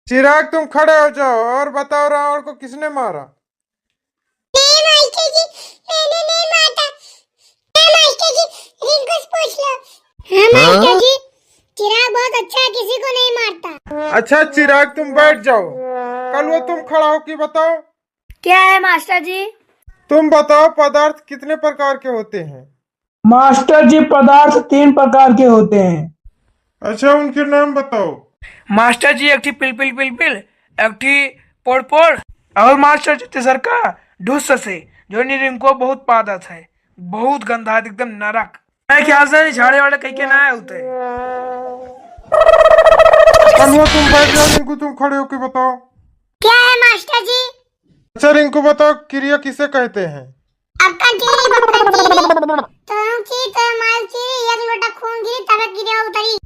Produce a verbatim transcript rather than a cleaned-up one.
चिराग, तुम खड़े हो जाओ और बताओ, रावण को किसने मारा? नहीं मास्टर जी, मैंने नहीं मारा। ए मास्टर जी, रिंकू से पूछ लो। हाँ मास्टर जी, चिराग बहुत अच्छा है, किसी को नहीं मारता। अच्छा चिराग, तुम बैठ जाओ। कलुआ, तुम खड़ा होके बताओ। क्या है मास्टर जी? तुम बताओ, पदार्थ कितने प्रकार के होते हैं? मास्टर जी, पदार्थ तीन प्रकार के होते हैं। अच्छा, उनके नाम बताओ। मास्टर जी, एक ठी पिलपिल पिलपिल, एक ठी पोड़ पोड़, और मास्टर जी, तीसर का ढुस से, जो नी रिंकू बहुत पादत है, बहुत गंदा है, एकदम नरक। मैं ख्याल से झाड़े वाले कहीं के ना आए होते। कलुआ, तुम बैठ जाओ, रिंकू, तुम खड़े होके बताओ। क्या है मास्टर जी? अच्छा रिंकू, बताओ, क्रिया किसे कहते हैं? अक्का चीरी, बक्का चीरी, तोहूँ चीरी, तोहरे माई चीरी, एक लोटा खून गिरी, तबे क्रिया उतरी।